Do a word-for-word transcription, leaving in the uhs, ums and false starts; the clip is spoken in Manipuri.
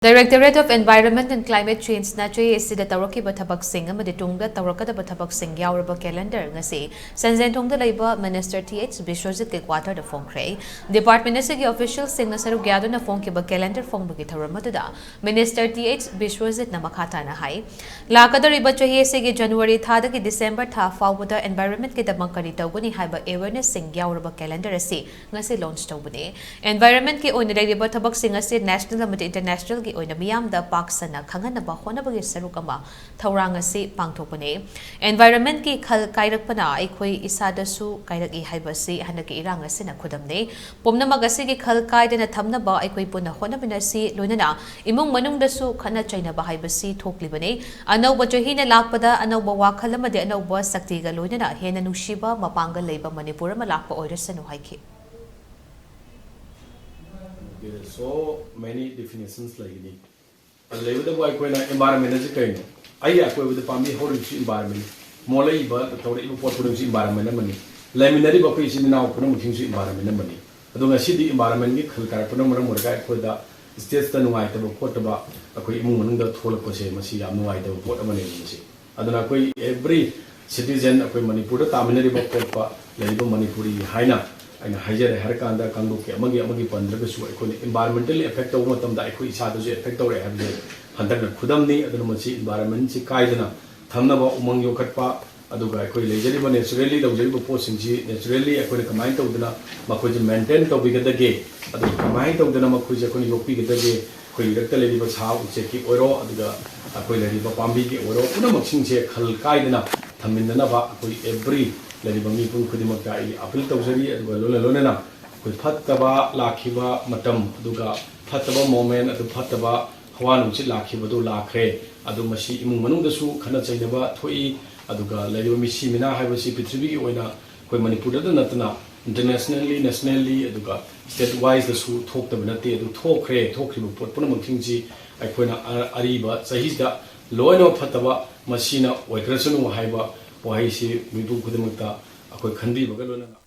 Directorate of Environment and Climate Change-ꯅ ꯆꯍꯤ ꯑꯁꯤꯗ ꯇꯧꯔꯛꯈꯤꯕ ꯊꯕꯛꯁꯤꯡ ꯑꯃꯗꯤ ꯇꯨꯡꯗ ꯇꯧꯔꯛꯀꯗꯕ ꯊꯕꯛꯁꯤꯡ ꯌꯥꯎꯔꯕ calendar ꯉꯁꯤ ꯁꯟꯖꯦꯟꯊꯣꯡꯗ ꯂꯩꯕ Minister th ꯕꯤꯁ꯭ꯋꯖꯤꯠꯀꯤ quarter-ꯗ ꯐꯣꯡꯈ꯭ꯔꯦ꯫ Department ꯑꯁꯤꯒꯤ official-ꯁꯤꯡꯅ ꯁꯔꯨꯛ ꯌꯥꯗꯨꯅ ꯐꯣꯡꯈꯤꯕ calendar ꯐꯣꯡꯕꯒꯤ ꯊꯧꯔꯝ ꯑꯗꯨꯗ Minister th ꯕꯤꯁ꯭ꯋꯖꯤꯠꯅ ꯃꯈꯥ ꯇꯥꯅ ꯍꯥꯏ, ꯂꯥꯛꯀꯗꯧꯔꯤꯕ ꯆꯍꯤ ꯑꯁꯤꯒꯤ January ꯊꯥꯗꯒꯤ December ꯊꯥ ꯐꯥꯎꯕꯗ environment-ꯀꯤꯗꯃꯛ ꯀꯔꯤ ꯇꯧꯒꯅꯤ ꯍꯥꯏꯕ awareness-ꯁꯤꯡ ꯌꯥꯎꯔꯕ calendar ꯑꯁꯤ ꯉꯁꯤ launch ꯇꯧꯕꯅꯤ꯫ Environment-ꯀꯤ ꯑꯣꯏꯅ ꯂꯩꯔꯤꯕ ꯊꯕꯛꯁꯤꯡ ꯑꯁꯤ national ꯑꯃꯗꯤ international-ꯒꯤ ꯑꯣꯏꯅ ꯃꯤꯌꯥꯝꯗ ꯄꯥꯛ ꯁꯟꯅ ꯈꯪꯍꯟꯅꯕ ꯍꯣꯠꯅꯕꯒꯤ ꯁꯔꯨꯛ ꯑꯃ ꯊꯧꯔꯥꯡ ꯑꯁꯤ ꯄꯥꯡꯊꯣꯛꯄꯅꯤ꯫ Environment-ꯀꯤ ꯈꯜ ꯀꯥꯏꯔꯛꯄꯅ ꯑꯩꯈꯣꯏ ꯏꯁꯥꯗꯁꯨ ꯀꯥꯏꯔꯛꯏ ꯍꯥꯏꯕ ꯑꯁꯤ ꯍꯟꯗꯛꯀꯤ ꯏꯔꯥꯡ ꯑꯁꯤꯅ ꯈꯨꯗꯝꯅꯤ꯫ ꯄꯨꯝꯅꯃꯛ ꯑꯁꯤꯒꯤ ꯈꯜ ꯀꯥꯏꯗꯅ ꯊꯝꯅꯕ ꯑꯩꯈꯣꯏ ꯄꯨꯟꯅ ꯍꯣꯠꯅꯃꯤꯟꯅꯁꯤ, ꯂꯣꯏꯅꯅ ꯏꯃꯨꯡ ꯃꯅꯨꯡꯗꯁꯨ ꯈꯠꯅ ꯆꯩꯅꯕ ꯍꯥꯏꯕꯁꯤ ꯊꯣꯛꯂꯤꯕꯅꯤ꯫ ꯑꯅꯧꯕ ꯆꯍꯤꯅ ꯂꯥꯛꯄꯗ ꯑꯅꯧꯕ ꯋꯥꯈꯜ ꯑꯃꯗꯤ ꯑꯅꯧꯕ ꯁꯛꯇꯤꯒ ꯂꯣꯏꯅꯅ ꯍꯦꯟꯅ ꯅꯨꯡꯁꯤꯕ ꯃꯄꯥꯡꯒꯜ ꯂꯩꯕ ꯃꯅꯤꯄꯨꯔ ꯑꯃ ꯂꯥꯛꯄ ꯑꯣꯏꯔꯁꯅꯨ ꯍꯥꯏꯈꯤ꯫ So many definitions ꯂꯩꯒꯅꯤ꯫ ꯂꯩꯕꯇꯕꯨ ꯑꯩꯈꯣꯏꯅ environment ꯑꯁꯤ ꯀꯩꯅꯣ? ꯑꯩꯒꯤ ꯑꯀꯣꯏꯕꯗ ꯄꯥꯝꯕꯤ ꯍꯧꯔꯤꯕꯁꯤ environment ꯅꯤ꯫ ꯃꯣꯠꯂꯛꯏꯕ, ꯇꯧꯔꯛꯏꯕ ꯄꯣꯠ ꯄꯨꯝꯅꯃꯛꯁꯤ environment ꯑꯃꯅꯤ꯫ ꯂꯩꯃꯤꯟꯅꯔꯤꯕ ꯑꯩꯈꯣꯏ ꯏꯆꯤꯟ ꯏꯅꯥꯎ ꯄꯨꯝꯅꯃꯛꯁꯤꯡꯁꯨ environment ꯑꯃꯅꯤ꯫ ꯑꯗꯣ ꯉꯁꯤꯗꯤ environment ꯀꯤ ꯈꯜ ꯀꯥꯏꯔꯛꯄꯅ ꯃꯔꯝ ꯑꯣꯏꯔꯒ ꯑꯩꯈꯣꯏꯗ stage ꯇ ꯅꯨꯡꯉꯥꯏꯇꯕ ꯈꯣꯠꯇꯕ ꯑꯩꯈꯣꯏ ꯏꯃꯨꯡ ꯃꯅꯨꯡꯗ ꯊꯣꯛꯂꯛꯄꯁꯦ ꯃꯁꯤ ꯌꯥꯝ ꯅꯨꯡꯉꯥꯏꯇꯕ ꯄꯣꯠ ꯑꯃꯅꯦꯕ ꯃꯁꯤ꯫ ꯑꯗꯨꯅ ꯑꯩꯈꯣꯏ every citizen, ꯑꯩꯈꯣꯏ ꯃꯅꯤꯄꯨꯔꯗ ꯇꯥꯃꯤꯟꯅꯔꯤꯕ ꯈꯣꯠꯄ ꯂꯩꯔꯤꯕ ꯃꯅꯤꯄꯨꯔꯤ ꯍꯥꯏꯅ ꯑꯩꯅ ꯍꯥꯏꯖꯔꯦ ꯍꯥꯏꯔꯀꯥꯟꯗ ꯀꯥꯡꯂꯨꯞꯀꯤ ꯑꯃꯒꯤ ꯑꯃꯒꯤ ꯄꯟꯗ꯭ꯔꯒꯁꯨ ꯑꯩꯈꯣꯏꯅ environmentally affect ꯇꯧꯕ ꯃꯇꯝꯗ ꯑꯩꯈꯣꯏ ꯏꯁꯥꯗꯁꯨ affect ꯇꯧꯔꯛꯑꯦ ꯍꯥꯏꯕꯁꯦ ꯍꯟꯗꯛꯅ ꯈꯨꯗꯝꯅꯤ꯫ ꯑꯗꯨꯅ ꯃꯁꯤ environment ꯁꯤ ꯀꯥꯏꯗꯅ ꯊꯝꯅꯕ, ꯎꯃꯪ ꯌꯣꯛꯈꯠꯄ, ꯑꯗꯨꯒ ꯑꯩꯈꯣꯏ ꯂꯩꯖꯔꯤꯕ naturally ꯂꯧꯖꯔꯤꯕ ꯄꯣꯠꯁꯤꯡꯁꯤ naturally ꯑꯩꯈꯣꯏꯅ ꯀꯃꯥꯏꯅ ꯇꯧꯗꯅ ꯃꯈꯣꯏꯁꯦ maintain ꯇꯧꯕꯤꯒꯗꯒꯦ, ꯑꯗꯨꯒ ꯀꯃꯥꯏꯅ ꯇꯧꯗꯅ ꯃꯈꯣꯏꯁꯦ ꯑꯩꯈꯣꯏꯅ ꯌꯣꯛꯄꯤꯒꯗꯒꯦ, ꯑꯩꯈꯣꯏ ꯏꯔꯛꯇ ꯂꯩꯔꯤꯕ ꯁꯥ ꯎꯆꯦꯛꯀꯤ ꯑꯣꯏꯔꯣ, ꯑꯗꯨꯒ ꯑꯩꯈꯣꯏ ꯂꯩꯔꯤꯕ ꯄꯥꯝꯕꯤꯒꯤ ꯑꯣꯏꯔꯣ, ꯄꯨꯝꯅꯃꯛꯁꯤꯡꯁꯦ ꯈꯜ ꯀꯥꯏꯗꯅ ꯊꯝꯃꯤꯟꯅꯅꯕ ꯑꯩꯈꯣꯏ every ꯂꯩꯔꯤꯕ ꯃꯤꯄꯨꯝ ꯈꯨꯗꯤꯡꯃꯛꯇ ꯑꯩ appeal ꯇꯧꯖꯔꯤ꯫ ꯑꯗꯨꯒ ꯂꯣꯏꯅ ꯂꯣꯏꯅꯅ ꯑꯩꯈꯣꯏ ꯐꯠꯇꯕ ꯂꯥꯛꯈꯤꯕ ꯃꯇꯝ, ꯑꯗꯨꯒ ꯐꯠꯇꯕ moment, ꯑꯗꯨ ꯐꯠꯇꯕ ꯍꯋꯥ ꯅꯨꯡꯁꯤꯠ ꯂꯥꯛꯈꯤꯕꯗꯨ ꯂꯥꯛꯈ꯭ꯔꯦ꯫ ꯑꯗꯨ ꯃꯁꯤ ꯏꯃꯨꯡ ꯃꯅꯨꯡꯗꯁꯨ ꯈꯠꯅ ꯆꯩꯅꯕ ꯊꯣꯛꯏ꯫ ꯑꯗꯨꯒ ꯂꯩꯔꯤꯕ ꯃꯤꯁꯤ ꯃꯤꯅꯥ ꯍꯥꯏꯕꯁꯤ ꯄ꯭ꯔꯤꯊꯤꯕꯤꯒꯤ ꯑꯣꯏꯅ ꯑꯩꯈꯣꯏ ꯃꯅꯤꯄꯨꯔꯗꯇ ꯅꯠꯇꯅ internationally, nationally, ꯑꯗꯨꯒ state wise ꯇꯁꯨ ꯊꯣꯛꯇꯕ ꯅꯠꯇꯦ꯫ ꯑꯗꯨ ꯊꯣꯛꯈ꯭ꯔꯦ꯫ ꯊꯣꯛꯈ꯭ꯔꯤꯕ ꯄꯣꯠ ꯄꯨꯝꯅꯃꯛꯁꯤꯡꯁꯤ ꯑꯩꯈꯣꯏꯅ ꯑ-, ꯑꯔꯤꯕ ꯆꯍꯤꯁꯤꯗ ꯂꯣꯏꯅꯃꯛ ꯐꯠꯇꯕ ꯃꯁꯤꯅ ꯑꯣꯏꯈ꯭ꯔꯁꯅꯨ ꯍꯥꯏꯕ ꯋꯥꯍꯩꯁꯤ ꯃꯤꯄꯨꯝ ꯈꯨꯗꯤꯡꯃꯛꯇ ꯑꯩꯈꯣꯏ ꯈꯟꯕꯤꯕꯒ ꯂꯣꯏꯅꯅ